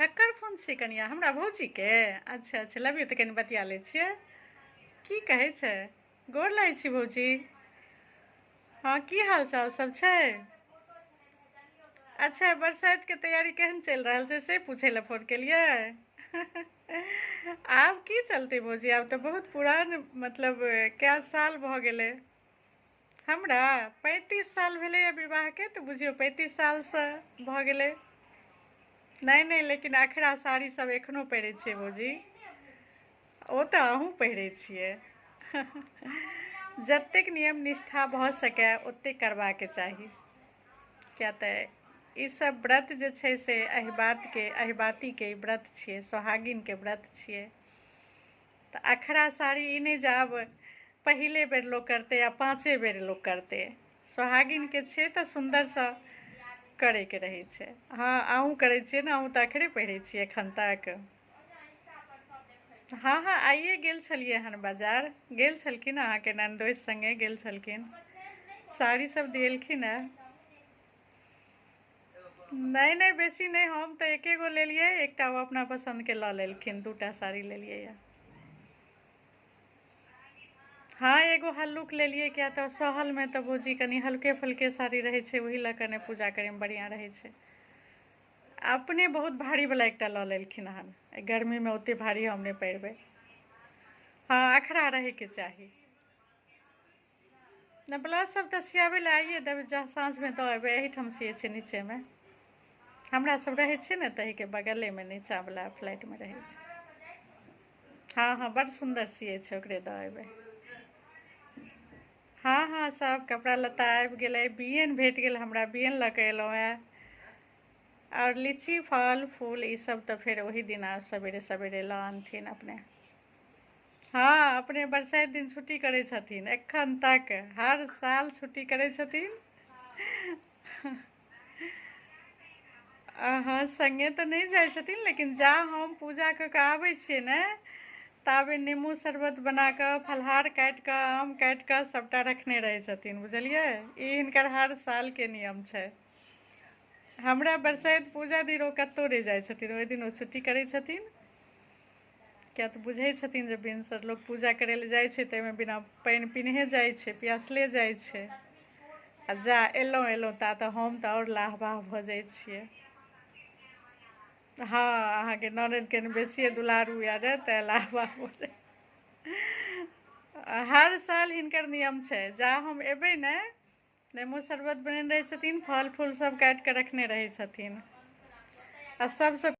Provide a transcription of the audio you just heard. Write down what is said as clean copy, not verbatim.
ककर फोन छियै कनिया हमरा भौजीके अच्छा अच्छा लबियौ तऽ कनि बतिया लै छियै की कहै छै गोर लागै छी भौजी हँ की हाल चाल सब छै अच्छा बरसाइतके तैयारी केहन चलि रहल छै से पूछै लए फोन केलियै आब की चलतै भौजी आब तऽ बहुत पुरान मतलब कए साल भऽ गेलै हमरा 35 साल भेलैए विवाहके तऽ बुझियौ 35 सालसँ भऽ गेलै नहि नहि लेकिन अखरा साड़ी सब एखनो पहिरै छियै भौजी ओ तऽ अहूँ पहिरै छियै जतेक नियम निष्ठा भऽ सकै ओतेक करबाके चाही किया तऽ ईसभ व्रत जे छै से अहिबातके अहिबातीके ई व्रत छियै सोहागिनके व्रत छियै तऽ अखरा साड़ी ई नहि जे आब पहिले बेर लोक करतै आ पाँचे बेर लोक करतै सोहागिनके छियै तऽ सुन्दरसँ करैके रहै छै हँ अहूँ करै छियै ने अहूँ तऽ अखरे पहिरै छियै एखन तक हँ हँ आइए गेल छलियै हन बाजार गेल छलखिन अहाँके ननदोसि सङ्गे गेल छलखिन साड़ी सब दियेलखिन हेँ नहि नहि बेसी नहि हम तऽ एके गो लेलियै एकटा ओ अपना पसन्दके लऽ लेलखिन दूटा साड़ी लेलियै यऽ हँ एगो हल्लुक लेलियै किया तऽ सहलमे तऽ भौजी कनि हल्के फुल्के साड़ी रहै छै ओही लऽ कऽ ने पूजा करैमे बढ़िआँ रहै छै अपने बहुत भारी वला एकटा लऽ लेलखिन हन एहि गर्मीमे ओते भारी हम नहि पहिरबै हँ अखरा रहैके चाही नहि ब्लाउज सब तऽ सियाबै लए आइए देबै जा साँझमे दऽ एबै एहिठाम सियै छै नीचेमे हमरा सब रहै छियै ने ताहिके बगलेमे नीचाँवला फ्लैटमे रहै छै हँ हँ बड्ड सुन्दर सियै छै ओकरे दऽ एबै हँ हँ सब कपड़ा लत्ता आबि गेलै बियन भेट गेल हमरा बियन लऽ कऽ एलहुँ हेँ आओर लीची फल फूल ई सब तऽ फेर ओहि दिना सवेरे सवेरे लऽ आनथिन अपने हँ अपने बरसाइत दिन छुट्टी करै छथिन एखन तक हर साल छुट्टी करै छथिन हँ सङ्गे तऽ नहि जाइ छथिन लेकिन जा हम पूजा कऽ कऽ आबै छियै ने ताबे नीमू शरबत बना कऽ फलाहार काटि कऽ आम काटि कऽ सभटा रखने रहै छथिन बुझलियै ई हिनकर हर सालके नियम छै हमरा बरसाइत पूजा दिन ओ कतहु नहि जाइ छथिन ओहि दिन ओ छुट्टी करै छथिन किया तऽ बुझै छथिन जे भिनसर लोक पूजा करै लए जाइ छै ताहिमे बिना पानि पीनहे जाइ छै पियासले जाइ छै आ जा एलहुँ एलहुँ ता तऽ हम तऽ आओर लाह बाह भऽ जाइ छियै हँ अहाँके ननदि कनि बेसिए दुलारू यए ने तैँ लाह बाह भऽ जाइ हर साल हिनकर नियम छै जा हम एबै ने नेमो शरबत बनेने रहै छथिन फल फूल सब काटि कऽ रखने रहै छथिन आ सबसँ